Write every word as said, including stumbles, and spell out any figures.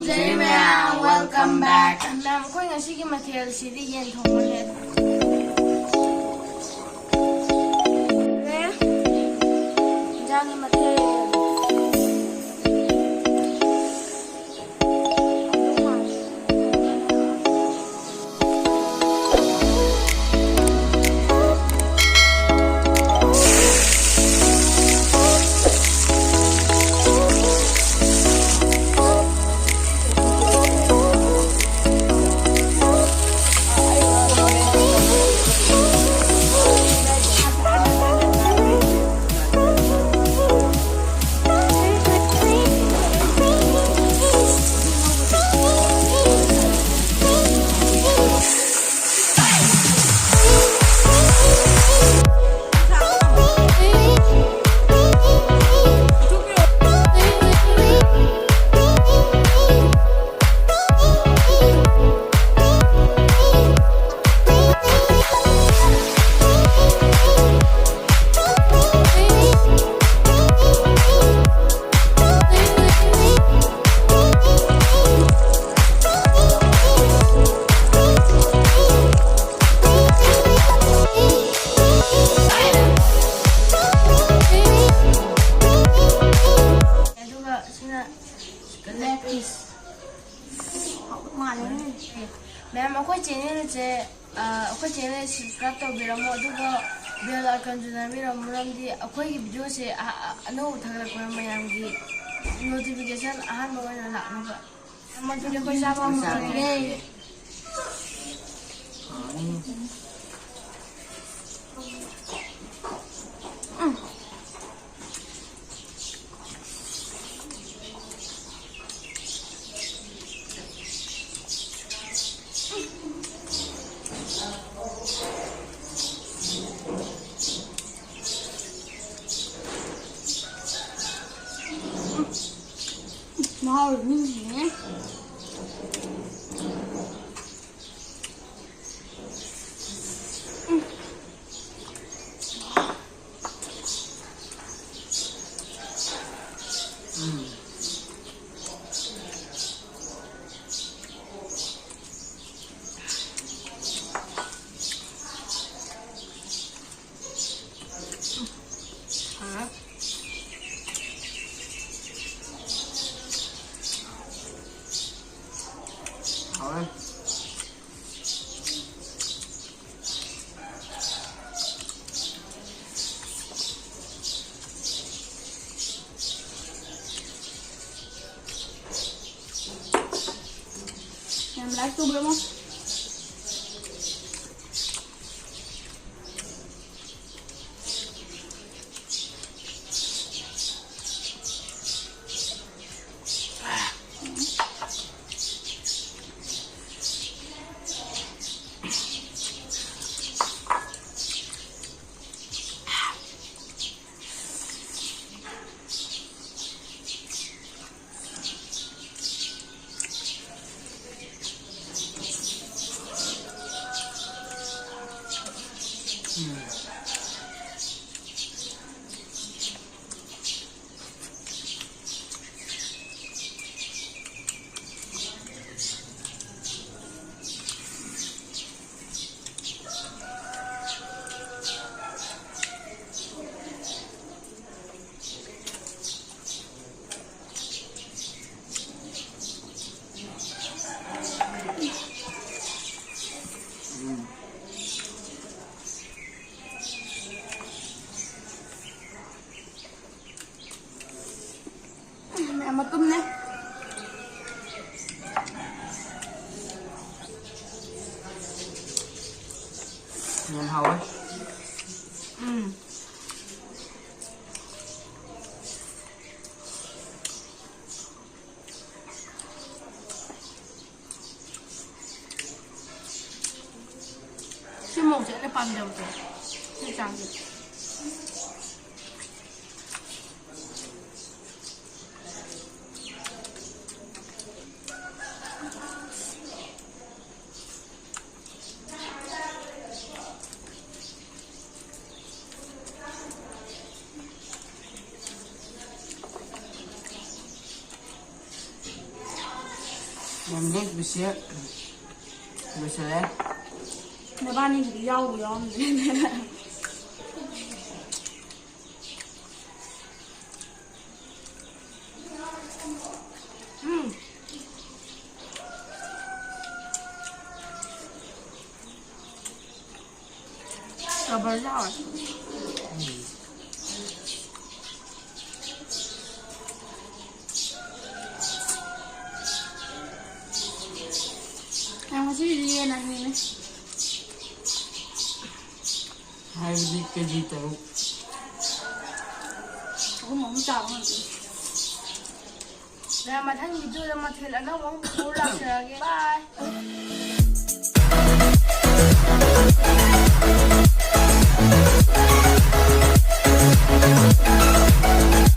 ꯃꯌꯥꯝ, welcome back. ꯃꯌꯥꯝ, ꯑꯩꯈꯣꯏ ꯉꯁꯤꯒꯤ ꯃꯊꯦꯜꯁꯤꯗꯤ ꯌꯦꯟ ꯊꯣꯡꯕꯅꯦ꯫ ꯏꯟꯖꯥꯡꯒꯤ ꯃꯊꯦꯜ꯫ ꯑꯗꯨꯒ ꯁꯤꯅ ꯂꯦꯒ ꯄꯤꯁ꯫ ꯃꯥꯜꯂꯦ꯫ ꯃꯌꯥꯝ, ꯑꯩꯈꯣꯏ ꯆꯦꯅꯦꯜꯁꯦ, ꯑ, ꯑꯩꯈꯣꯏ ꯆꯦꯅꯦꯜ subscribe ꯇꯧꯕꯤꯔꯝꯃꯣ, ꯑꯗꯨꯒ bell iconꯁꯨ ꯅꯝꯕꯤꯔꯝꯃꯣ, ꯃꯔꯝꯗꯤ ꯑꯩꯈꯣꯏꯒꯤ videoꯁꯦ ꯑ-, ꯑ-, ꯑꯅꯧꯕ ꯊꯥꯒꯠꯂꯛꯄ ꯃꯌꯥꯝꯒꯤ notification ꯑꯍꯥꯟꯕ ꯑꯣꯏꯅ ꯂꯥꯛꯅꯕ꯫ ꯃꯗꯨꯗꯤ ꯑꯩꯈꯣꯏ ꯆꯥꯕ ꯍꯧꯔꯒꯦ꯫ ꯃꯍꯥꯎ ꯂꯧꯅꯤꯡꯉꯤꯅꯦ꯫ ꯌꯥꯝ ꯂꯥꯏꯛ ꯇꯧꯕꯤꯔꯝꯃꯣ꯫ ꯃꯌꯥꯝ ꯃꯇꯨꯝꯅꯦ꯫ ꯌꯥꯝ ꯍꯥꯎꯋꯦ꯫ ꯎꯝ꯫ ꯁꯤ ꯃꯣꯔꯣꯛꯁꯦ ꯑꯩꯅ ꯄꯥꯝꯖꯕꯁꯦ꯫ ꯁꯤ ꯆꯥꯡꯁꯦ꯫ ꯌꯥꯝ ꯂꯦꯛꯄꯁꯦ ꯂꯣꯏꯁꯤꯜꯂꯦ꯫ ꯅꯕꯥꯅꯤꯒꯤꯗꯤ ꯌꯥꯎꯕꯨ ꯌꯥꯎꯔꯝꯗ꯭ꯔꯦꯅꯦ꯫ ꯎꯝ꯫ ꯂꯣꯏ ꯆꯥꯎꯔꯦ꯫ ꯌꯥꯝ ꯉꯁꯤꯗꯤ ꯌꯦꯟ ꯑꯅꯤꯅꯦ꯫ ꯍꯥꯏꯕꯗꯤ ꯀꯦꯖꯤ ꯇꯔꯨꯛ꯫ ꯑꯍꯨꯝ ꯑꯍꯨꯝ ꯆꯥꯕ ꯉꯝꯗꯣꯏꯅꯤ꯫ ꯃꯌꯥꯝ, ꯃꯊꯪ ꯚꯤꯗꯤꯑꯣꯗ ꯃꯊꯦꯜ ꯑꯅꯧꯕ ꯑꯃ ꯄꯨꯔ ꯂꯥꯛꯆꯔꯒꯦ꯫ ꯕꯥꯏ꯫